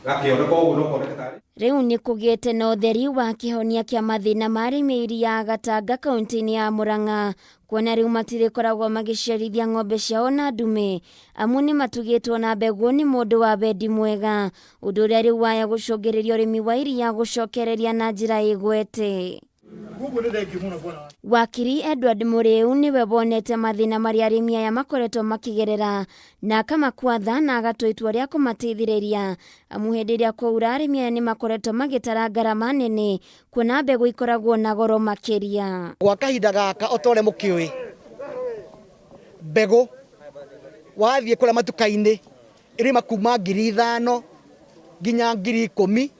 Gakĩona koguo no koneke tarĩ. Rĩu nĩ kũgĩte na ũtheri wa kĩhonia kĩa mathĩna ma arĩmi a iria Gatanga kaunti-inĩ ya Murang'a, kuona rĩu matirĩkoragwo magĩciarithia ng'ombe ciao na ndume, amu nĩ matugĩtwo na mbegũ nĩ mũndũ wa wendi mwega, ũndũ ũrĩa rĩu waya gũcũngĩrĩria ũrĩmi wa iria gũcokereria na njĩra ĩgwete. Wakiri Edward Mũrĩu nĩwe wonete mathĩna marĩa arĩmi aya makoretwo makĩgerera na akamakua tha na agatua itua rĩa kũmateithĩrĩria, amu hĩndĩ ĩrĩa kwaura arĩmi aya nĩ makoretwo magĩtara ngarama nene kuona mbegũ ikoragwo na goro makĩria. Gwa kahinda gaka o ta ũrĩa mũkĩũĩ, mbegũ wathiĩ kũrĩa matuka-inĩ ĩrĩma kuma 5000 nginya 10,000,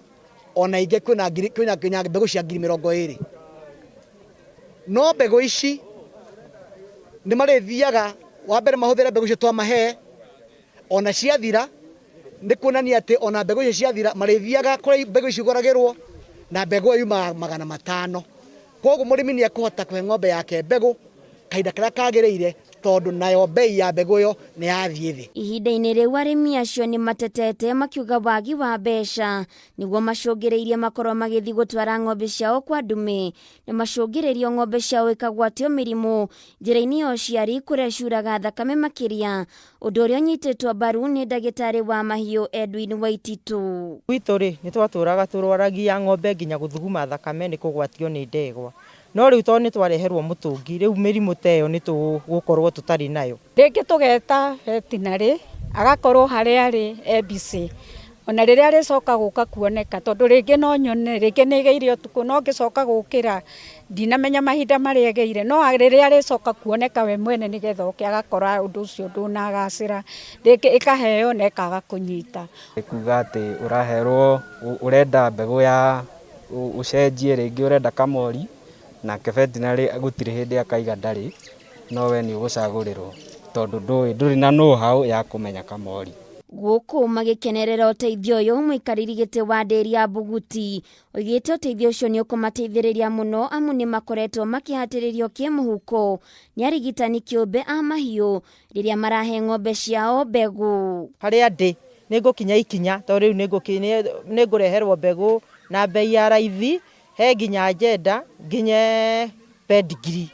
ona ingĩ kwĩna ngiri, kwĩna nginya mbegũ cia 20,000. No mbegũ ici nĩ marĩthiaga wa mbere mahũthĩre mbegũ icio twamahe, ona ciathira nĩ kuonania atĩ ona mbegũ icio ciathira marĩthiaga kũrĩa mbegũ icio igũragĩrwo na mbegũ ĩyo yumaga 500. Koguo mũrĩmi nĩ ekũhota kũhe ng'ombe yake mbegũ kahinda karĩa kagĩrĩire tondũ nayo mbei ya mbegũ ĩyo nĩ yathiĩ thĩ. Ihinda-inĩ rĩu arĩmi acio nĩ matetete makiuga wagi wa mbeca nĩguo macũngĩrĩirie makorwo magĩthiĩ gũtwara ng'ombe ciao kwa ndume na macũngĩrĩrio ng'ombe ciao ikagwatio mĩrimũ njĩra-inĩ ya ũciari kũrĩa ciuraga thakame makĩria, ũndũ ũrĩa ũnyitĩtwo mbaru nĩ ndagĩtarĩ wa mahiũ Edwin Waititũ. Gwitũ rĩ, nĩ twatũraga tũrwaragia ng'ombe nginya gũthuguma thakame nĩ kũgwatio nĩ ndegwa. No rĩu tondũ nĩ twareherwo mũtũngi, rĩu mĩrimũ ta ĩyo nĩ tũgũkorwo tũtarĩ nayo. Rĩngĩ tũgeta vetinarĩ agakorwo harĩa arĩ e busy, ona rĩrĩa arĩcoka gũka kuoneka, tondũ rĩngĩ no nyone, rĩngĩ nĩ ĩgĩire ũtukũ, no ngĩcoka gũkĩra ndinamenya mahinda marĩa ĩgĩire, no rĩrĩa arĩcoka kuoneka we mwene nĩgetha oke agakora ũndũ ũcio ndũnagacĩra, rĩngĩ ĩkaheo na ĩkaga kũnyita. Nĩ kuga atĩ ũraherwo, ũrenda mbegũ ya ũcenjie rĩngĩ ũrenda kamori, nake veterinary gũtirĩ hĩndĩ akaiga ndarĩ, no we nĩ ũgũcagũrĩrwo tondũ ndũĩ ndũrĩ na know how ya kũmenya kamori. Gũkũ magĩkenerera ũteithio ũyũ, mũikarĩri gĩtĩ wa ndĩri ya Mbuguti oigĩte ũteithio ũcio nĩ ũkũmateithĩrĩria mũno amu nĩ makoretwo makĩhatĩrĩrio kĩmũhuko nĩ arigitani kĩũmbe a mahiũ rĩrĩa marahe ng'ombe ciao mbegũ. Harĩa ndĩ nĩ ngũkinya ikinya tondũ rĩu nĩ ngũreherwo mbegũ na mbei ya raithi, he nginya njenda nginye pedigree.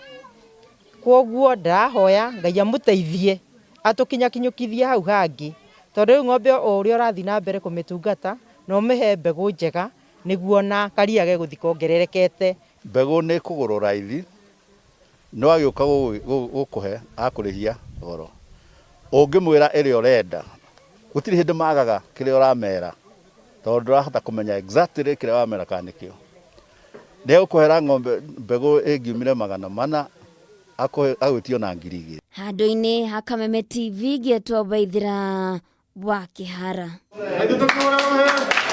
Kwoguo ndĩrahoya Ngai amũteithie atũkinyakinyũkithie hau hangĩ, tondũ rĩu ng'ombe o ũrĩa ũrathiĩ na mbere kũmĩtungata na ũmĩhe mbegũ njega nĩguo ona karia gegũthiĩ kongererekete. Mbegũ nĩ ĩkũgũrwo raithi, no agĩũka gũkũhe akũrĩhia goro. Ũngĩmwĩra ĩrĩa ũrenda, gũtirĩ hĩndĩ magaga kĩrĩa ũramera, tondũ ndũrahota kũmenya exactly kĩrĩa wamera kana nĩkĩo. Nĩ egũkũhera ng'ombe mbegũ ĩngiumire 400 agwĩtie ona 2000. Handũ-inĩ ha Kameme TV ngĩetwo Waithĩra wa Kĩhara. Ithuĩ tũkĩhũra rũhĩ.